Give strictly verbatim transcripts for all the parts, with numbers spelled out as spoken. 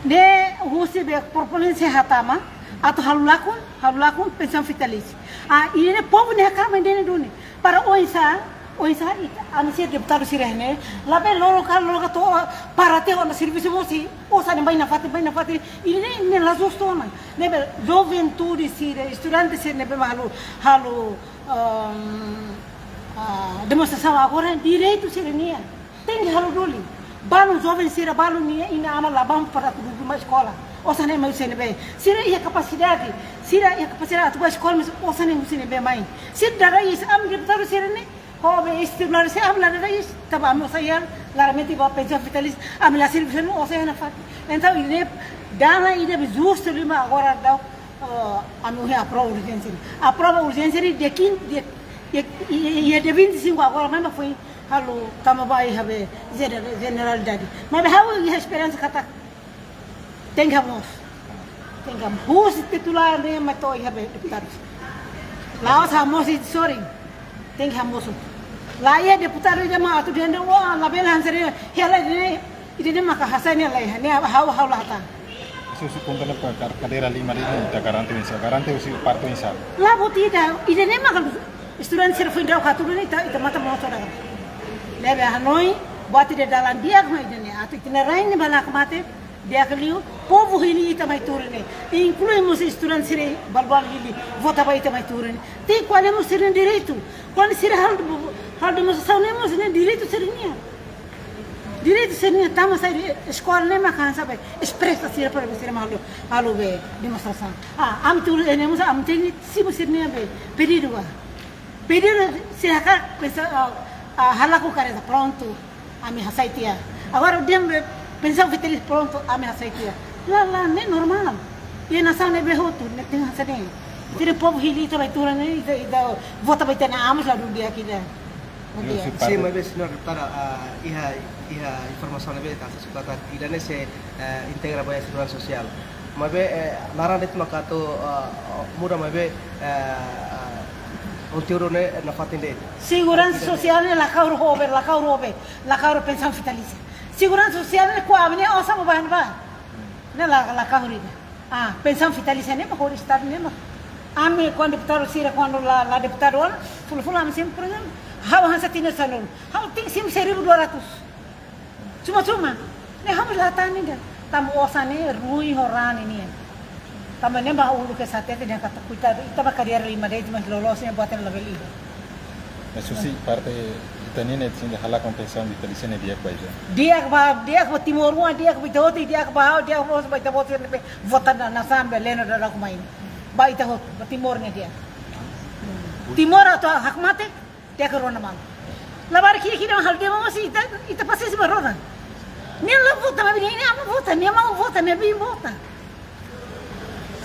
Ne'e husi be proponen sei hatama, atu halo lakon, halo lakon pensaun vitalísia. Ah, ida-ne'e povu nia hakarak mak ida-ne'e duni. Para oinsá, oinsá, ita, ami-nia deputadu sira ne'e, labele loron ka, loron ka to'o, para tiha ona servisu mosi, osan ne'e mai nafatin, mai nafatin, ida-ne'e, ne'e la justu ona. Ne'ebé, juventude sira, estudante sira ne'ebé mak halo, halo, ehm, ah, demonstrasaun agora, direitu sira-nian. Tenke halo duni. Balun joven sira balun nia inan-aman la bá para atu dudu mai eskola. Osan ne'e mai husi ne'ebé? Sira iha kapasidade. Sira iha kapasidade atu bá eskola, mas osan ne'e husi ne'ebé mai? Sira dada iis, ami deputadu sira ne'e. Ho be vestibular sira, ami la dada iis. Tanba ami osan iha, klaramente ba pensaun vitalísia. Ami la servisu, osan iha nafatin. Entaun, ida-ne'e dala ida be justu liu mak agora daudaun, eh, ami ohin aprova urjénsia. Aprova urjénsia ne'e dia quinze, dia, dia, dia, dia vinte e cinco agora, mas foin halo tama ba iha be jene-, jeneralidade. Maibé ha'u iha esperansa katak tenke hamoos. Tenke hamoos. Husi titulár ne'e mai to'o iha be deputadu. La'ós hamoos ita sorin. Tenke hamoos. La iha deputadu ida mak atu dehan dehan, wah, labele hanesan ne'e, hela ida-ne'e, ida-ne'e maka hasai ne'e la iha, ne'e ha'u, ha'u la hatán. Se husi punta ne'e para ka-, kadeira lima de'it ne'e, ita garante oinsá, garante husi parte oinsá. La buat ida, ida-ne'e maka estudante sira foin daudaun hatudu ne'e ita, ita matan moos ona. Ne'ebé hanoin, buat ida dalan di'ak mak ida-ne'e. Atu ita-nia rain ne'e bá nakmatek, di'ak liu, povu hili ita mai tuur ne'e. Inklui mós estudante sira balun-balun hili, vota ba ita mai tuur ne'e. Tenke ko'alia mós sira-nia direitu. Kuandu sira halo, halo demonstrasaun ne'e mós ne'e direitu sira-nian. Direitu sira-nian, tanba saida eskola ne'e mak hanesan be espresa sira para sira halo, halo be demonstrasaun. Ah, ami tuur ne'e mós ami tenke simu sira-nia be pedidu ba. Pedidu sira hakarak pensa, ah, ah, halakon kareta, prontu, ami hasai tiha. Agora dehan be pensaun vitalísia, prontu, ami hasai tiha. La, la, ne'e normál. Iha nasaun ne'ebé hotu, ne'e tenke hanesan ne'e. Sira povu hili ita mai tuur ne'e, ita, ita vota ba ita-nia aman, la dún di'ak ida. Bom dia. Sin, maibé, señora deputada, ah, iha, iha informasaun ne'ebé ita asesu katak ida-ne'e sei, eh, integra ba iha seguransa sosiál. Maibé, eh, naran de'it maka atu, ah, muda, maibé, eh, ah, konteúdu ne'e nafatin de'it. Seguransa sosiál ne'e la kahur ho be, la kahur ho be, la kahur pensaun vitalísia. Seguransa sosiál ne'e kuandu ami-nia osan mak bá iha ne'ebá. Ne'e la, la kahur ida. Ah, pensaun vitalísia ne'e mak hori Estadu ne'e mak. Ami kuandu deputadu sira, kuandu la, la deputadu ona, fulan-fulan ami sempre, por ezemplu, ha'u hanesan tinan sanulu. Ha'u tenke simu seribu dua ratus. Cuma-cuma. Ne'e ha'u la hatán ida. Tanba osan ne'e ruin ho raan nian. Tanba ne'e mak uluk kedas hatete dehan katak koitadu, ita ba kadeira lima de'it, mas loloos ne'e buat ne'e labele iha. Mas husi parte ita-nian ne'e, sin, halakon pensaun vitalísia ne'e di'ak ba ita. Di'ak ba, di'ak ba timoroan, di'ak ba ita hotu, di'ak ba ha'u, di'ak ba, ba ita hotu ne'ebé vota na, na sambe leno da rakuma ini. Ba ita hotu, ba Timor ne'e di'ak. Timor atu hakmatek, di'ak rona malu. Labarik ki'ik-ki'ik halo demo mós ita, ita pasiénsia ba rona. Nia la vota, maibé nia, nia aman vota, nia maun vota, nia biin vota.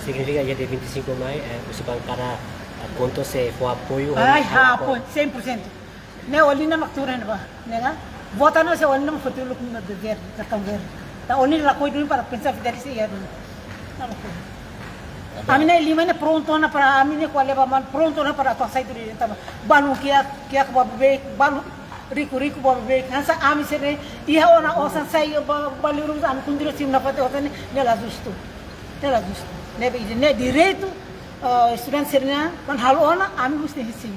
Signifika iha dia vinte e cinco mai, eh, husi bankada, eh, KHUNTO sei fó apoiu, ai, fó apoiu, apoiu, cem por cento. Ne'e Olinda mak tuur iha ne'ebá, ne'e ka? Vota ne'e sei Olinda mak foti uluk nia verde, kartaun verde. Entaun Olinda lakohi duni para pensaun vitalísia iha duni. Ne'e lakohi. Ami-nia lima ne'e prontu ona para, ami-nia ko'alia ba malu, prontu ona para atu hasai tuir ita ba. Balun kiak, kiak ba beibeik, balun riku, riku ba beibeik. Hanesan ami sira ne'e iha ona osan sai ba, ba liur, ami kontinua simu nafatin osan ne'e, ne'e la justu. Ne'e la justu. Ne'ebé ida-ne'e direitu, eh, estudante sira-nian, kuandu halo ona, ami mós tenke simu.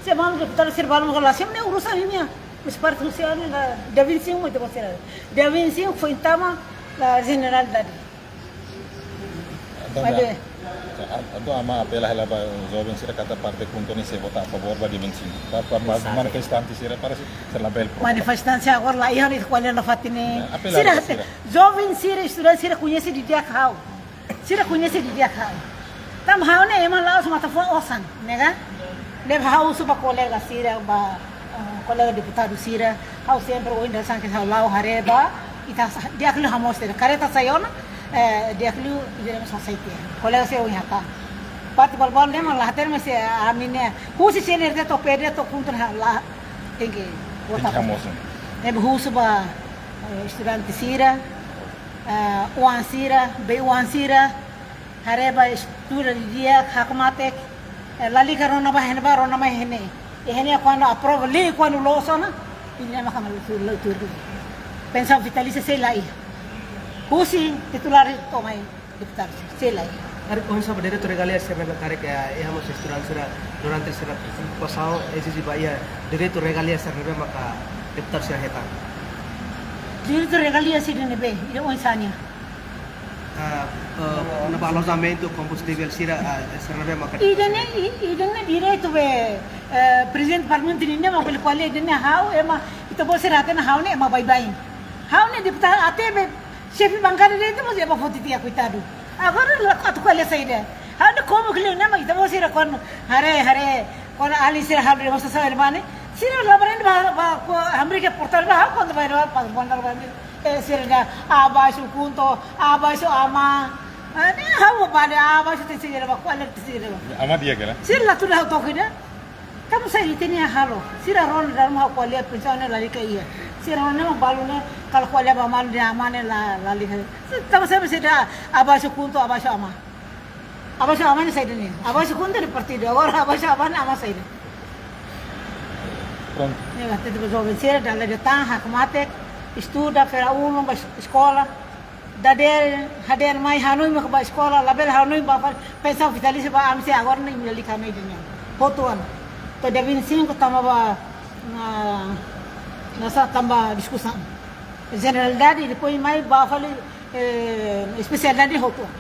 Se maun deputadu sira balun mak la simu, ne'e urusan nia. Mas parte sosiál ne'e la, dia vinte e cinco mak ita konsidera. Dia vinte e cinco foin tama la jeneralidade. Entaun, maibé, entaun ami apela hela ba joven sira katak parte KHUNTO ne'e sei vota a favór ba dia vinte e cinco. Ba, ba, ba, exato, manifestante sira para se, se labele pro. Manifestante agora la iha, ne'e ko'alia nafatin ne'e. Apela sira, ba sira. Joven sira, estudante sira koñese didi'ak ha'u. Sira koñese didi'ak ha'u. Tanba ha'u ne'e ema la'ós matan-fuan osan, ne'e ka? Ne'ebé ha'u husu ba kolega sira, ba, eh, kolega deputadu sira, ha'u sempre ohin dadeer-saan kedas ha'u la'o haree ba, ita sa-, di'ak liu hamoos tiha. Kareta sai ona, eh, di'ak liu ita mós hasai tiha. Kolega sira ohin hatán. Parte balun-balun ne'e mak la hatene, mas, eh, ami ne'e, husi CNRT to'o PD to'o KHUNTO ne'e la, tenke vota. Tenke hamoos. Ne'ebé husu ba, eh, estudante sira, eh, oan sira, bei-oan sira, haree ba estuda didi'ak, hakmatek, eh, lalika rona ba iha ne'ebá, rona mai iha ne'e. Iha ne'e kuandu aprova lei, kuandu loos ona, ida-ne'e maka malu tu, lo tu. Pensaun vitalísia sei la iha. Husi titulár to'o mai deputadu, sei la iha. Karik oinsá ba direitu regalia sira ne'ebé karik, eh, iha mós estudante sira durante sira pasau ezije ba iha direitu regalia sira ne'ebé maka deputadu sira hetan. Direitu regalia sira ne'ebé, ida oinsá nian? Ah, eh, kona-ba alojamentu, kombustível sira, ah, sira ne'ebé maka. Ida-ne'e, i-, ida-ne'e direitu be, eh, prezidente parlamentu nian mak bele ko'alia, ida-ne'e ha'u ema, ita-boot sira hatene ha'u ne'e ema baibain. Ha'u ne'e deputadu até be xefe bankada de'it mós ema foti tiha, koitadu. Agora la atu ko'alia saida. Ha'u ne'e komu kle nama ita-boot sira kuandu haree, haree, kuandu alin sira halo demonstrasaun ne'ebá ne'e. Sira labaran ba, ba, ko hamriik iha portál ba, ha'u kuandu ba, ba, ba, ba, ba, eh, sira dehan, abaixo Cunto, abaixo Amá. Eh, ne'e ha'u ba dehan, abaixo te sira ba, ko'alia te sira ba. Amá di'ak ka lae? Sira la tuda ha'u toki de'it. Tanba saida ita-nia halo. Sira rona dehan ha'u ko'alia pensaun ne'e lalika iha. Sira rona balu ne'e kala ko'alia ba malu dehan Amá ne'e la, lalika. Tanba saida sira dehan abaixo Cunto, abaixo Amá. Abaixo Amá ne'e saida nian? Abaixo Cunto ne'e partidu. Agora abaixo Amá ne'e Amá saida? Prontu. Ne'e ba, tete ba joven sira, dala ida tan, hakmatek, estuda, fera ulun, ba es-, eskola. Dadeer, hadeer mai hanoin mak ba eskola, labele hanoin ba fali pensaun vitalísia ba ami sira agora ne'e imi lalika hanoin ida-ne'e. Hotu ona. To'o dia vinte e cinco tama ba, na, nasa tama ba diskusaun. Jeneralidade, depois mai ba fali, eh, espesialidade hotu ona.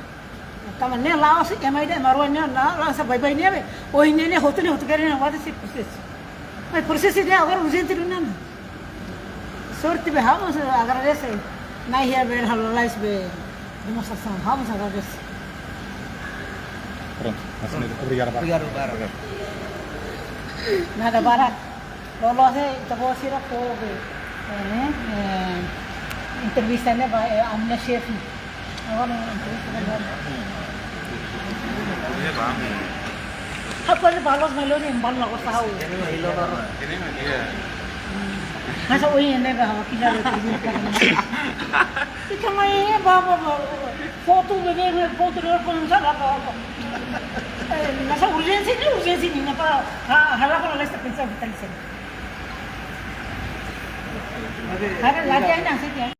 Tanba ne'e la'ós ema ida, ema rua ne'e, na, la'ós baibain ne'e be. Ohin ne'e, ne'e hotu, ne'e hotu, kere ne'e, wada si prosesu. Mas prosesu ida agora urjente duni ona. Sorte be, ha'u mós agradese. Nai hia be, halo lalais be, demonstrasaun, ha'u mós agradese. Prontu, mas obrigadu barak. Obrigadu barak. Nada barak. Loloos ne'e, ita-boot sira fó be, eh, eh, entrevista ne'e ba, eh, ami-nia xefe. Agora ne'e entrevista ne'e ba. Ha'u kuaze ba loloos, mas loloos ne'e balu la gosta ha'u. Masa ohin ne'e ba, ha'u kila lo. Ita mai ba, ba, ba, foto be, be, be, foto be, foto be, salah ba, ba. Eh, masa urjénsia ne'e, urjénsia ne'e, na para, ha, hala ko la esta pensa vital sen. Ada lagi aja sih ya.